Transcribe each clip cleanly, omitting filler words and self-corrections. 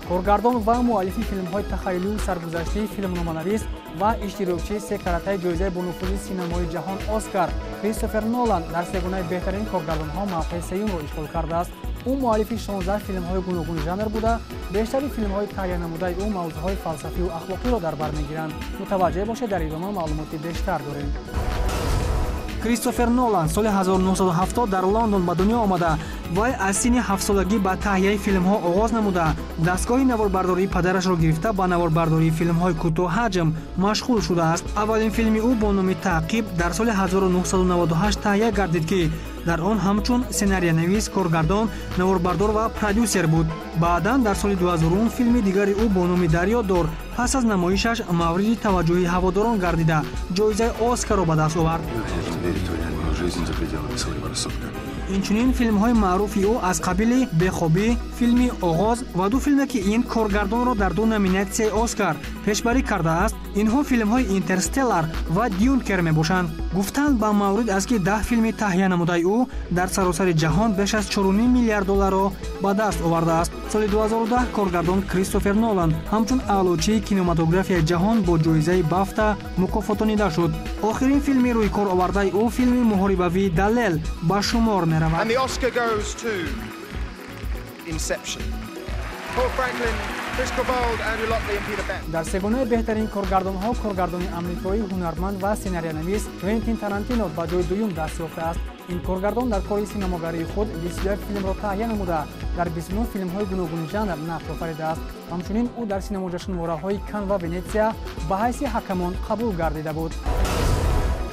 Коргардон ва муаллифи филмҳои тахайюлию саргузаштӣ, филмноманавис ва иштирокчии се каратаи ҷоизаи бонуфузи синамои ҷаҳон Оскар Кристофер Нолан дар сегонаи беҳтарин коргардонҳо мавқеи сеюмро ишғол кардааст. Ӯ муаллифи 16 филмҳои гуногуни жанр буда, бештари филмҳои таҳия намудаи ӯ мавзӯъҳои фалсафию ахлоқиро дар бар мегиранд. Мутаваҷҷеҳ бошед, дар идома маълумоти бештар дорем. Кристофер Нолан соли 1970 дар Лондон ба дунё омада. Вай аз синни 7-солагӣ ба таҳияи филмҳо оғоз намуда, дастгоҳи наворбардории падарашро гирифта, ба наворбардории филмҳои кӯтоҳҳаҷм машғул шудааст. Аввалин филми ӯ бо номи «Таъқиб» дар соли 1998 таҳия гардид, ки дар он ҳамчун сценариянавис, коргардон, наворбардор ва продюсер буд. Баъдан дар соли 2000 филми дигари ӯ бо номи «Дарёдор» пас аз намоишаш мавриди таваҷҷӯҳи ҳаводорон гардида, ҷоизаи Оскарро ба даст овард. Инчунин филмҳои маъруфи ӯ аз қабили «Бехобӣ», филми «Оғоз» ва ду филме, ки ин коргардонро дар ду номинатсияи Оскар пешбарӣ кардааст, инҳо филмҳои «Интерстеллар» ва «Дюнкер» мебошанд. Гуфтанд ба маврид аст, ки 10 филми таҳия намудаи ӯ дар саросари ҷаҳон беш аз 4,5 миллиард долларро ба даст овардааст. Соли 2010 коргардон Кристофер Нолан ҳамчун аълочии кинематографияи ҷаҳон бо ҷоизаи Бафта мукофотонида шуд. Охирин филми рӯйкор овардаи ӯ филми муҳорибавии «Далел» ба шумор меравад. And the Oscar goes to Inception. Paul Franklin, Chris Corbould, Andrew Lockley and Peter Beck. Дар сегонаи беҳтарин коргардонҳо коргардони амрикоӣ, ҳунарманд ва сценариянавис Квентин Тарантино ба ҷои дуюм даст ёфтааст. Ин коргардон дар кори синамогарии худ 21 филмро таҳия намуда, дар 29 филмҳои гуногуни жанр нақш офаридааст. Ҳамчунин ӯ дар синамоҷашнвораҳои Кан ва Венетсия ба ҳайси ҳакамон қабул гардида буд.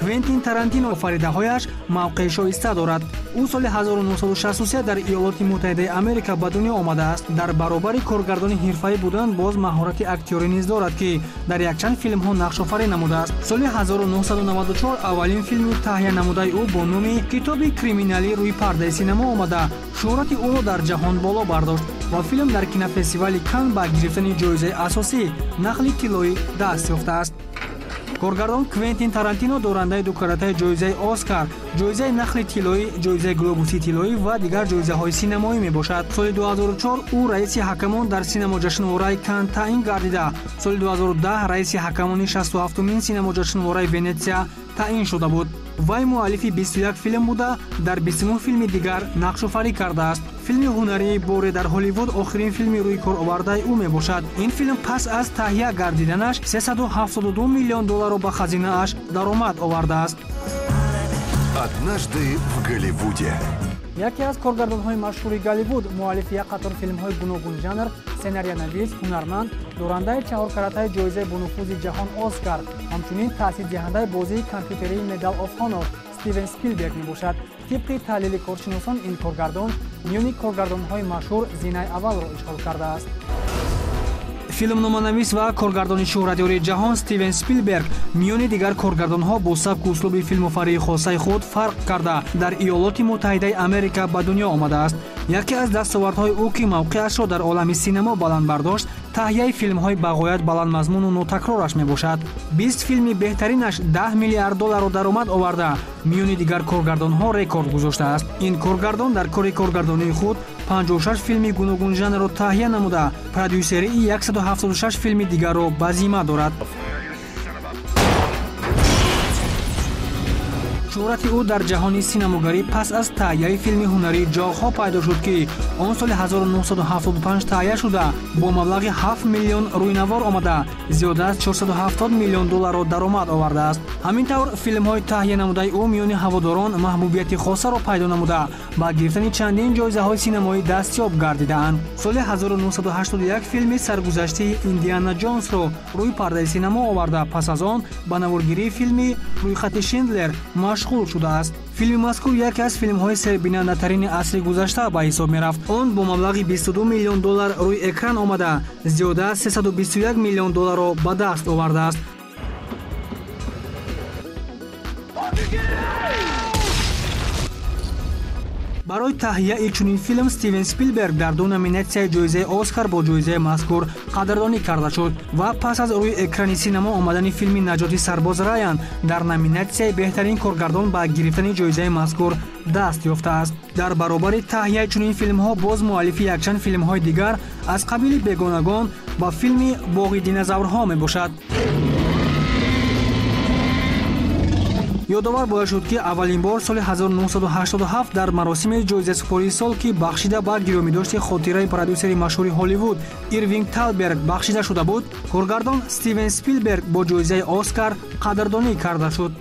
Квентин Тарантино офаридаҳояш мавқеи шоиста дорад. Ӯ соли 1963 дар Иёлоти Муттаҳидаи Америка ба дунё омадааст. Дар баробари коргардони ҳирфаӣ будан, боз маҳорати актёрӣ низ дорад, ки дар якчанд филмҳо нақшофарӣ намудааст. Соли 1994 аввалин филми таҳия намудаи ӯ бо номи «Китоби криминалӣ» рӯи пардаи синамо омада, шӯҳрати ӯро дар ҷаҳон боло бардошт ва филм дар кинофестивали Кан ба гирифтани ҷоизаи асосӣ Нахли тиллоӣ даст ёфтааст. Коргардон Квентин Тарантино дорандаи дукаратаи ҷоизаи Оскар, ҷоизаи Нахли тиллоӣ, ҷоизаи Глобуси тиллоӣ ва дигар ҷоизаҳои синамоӣ мебошад. Соли 2004 ӯ раиси ҳакамон дар синамоҷашнвораи Кан таъин гардида, соли 2010 раиси ҳакамони 67-умин синамоҷашнвораи Венетсия таъин шуда буд. Вай муаллифи 21 филм буда, дар 29 филми дигар нақшофарӣ кардааст. Филми ҳунарии «Боре дар Ҳолливуд» охирин филми рӯи кор овардаи ӯ мебошад. Ин филм пас аз таҳия гардиданаш 372 миллион долларро ба хазинааш даромад овардааст. Однажды в Голливуде. Яке аз коргардонҳои машҳури Голливуд, муаллифи як қатор филмҳои гуногунжанр, сценариянавис, ҳунарманд, дорандаи чаҳоркаратаи ҷоизаи бонуфузи ҷаҳон Оскар, ҳамчунин таъсисдиҳандаи бозии компютерии Medal of Honor Стивен Спилберг мебошад. Тибқи таҳлили коршиносон, ин коргардон миёни коргардонҳои машҳур зинаи аввалро ишғол кардааст. Филмноманавис ва коргардони шӯҳратёри ҷаҳон Стивен Спилберг миёни дигар коргардонҳо бо сабку услуби филмофарии хосаи худ фарқ карда, дар Иёлоти Муттаҳидаи Америка ба дунё омадааст. Яке аз дастовардҳои ӯ, ки мавқеашро дар олами синамо баланд бардошт, таҳияи филмҳои бағоят баландмазмуну нотакрораш мебошад. 20 филми беҳтаринаш 10 миллиард долларро даромад оварда, миёни дигар коргардонҳо рекорд гузоштааст. Ин коргардон дар кори коргардонии худ 56 филми гуногунжанрро таҳия намуда, продюсерии 176 филми дигарро ба зимма дорад. Шӯҳрати ӯ дар ҷаҳони синамогарӣ пас аз таҳияи филми ҳунарии «Ҷоғҳо» пайдо шуд, ки он соли 1975 таҳия шуда, бо маблағи 7 миллион рӯйнавор омада, зиёда аз 470 миллион долларро даромад овардааст. Ҳамин тавр, филмҳои таҳия намудаи ӯ миёни ҳаводорон маҳбубияти хосаро пайдо намуда, ба гирифтани чандин ҷоизаҳои синамоӣ дастёб гардидаанд. Соли 1981 филми саргузаштии «Индиана Ҷонсро» рӯи пардаи синамо оварда, пас аз он ба наворгирии филми «Рӯйхати Шиндлер» машғул шудааст. Филми мазкур яке аз филмҳои сербинандатарини асри гузашта ба ҳисоб мерафт. Он бо маблағи 22 миллион доллар рӯи экран омада, зиёда аз 321 миллион долларро ба даст овардааст. Барои таҳияи чунин филм Стивен Спилберг дар 2 номинатсияи ҷоизаи Оскар бо ҷоизаи мазкур қадрдонӣ карда шуд ва пас аз рӯи экрани синамо омадани филми Наҷоти сарбоз Райан дар номинатсияи беҳтарин коргардон ба гирифтани ҷоизаи мазкур даст ёфтааст. Дар баробари таҳияи чунин филмҳо боз муаллифи якчанд филмҳои дигар аз қабили Бегонагон ва филми Боғи динозаврҳо мебошад. Ёдовар бояд шуд, ки аввалин бор соли 1987 дар маросими ҷоизасупории сол, ки бахшида ба гиромидошти хотираи продюсери машҳури Ҳолливуд Ирвинг Талберг бахшида шуда буд, коргардон Стивен Спилберг бо ҷоизаи Оскар қадрдонӣ карда шуд.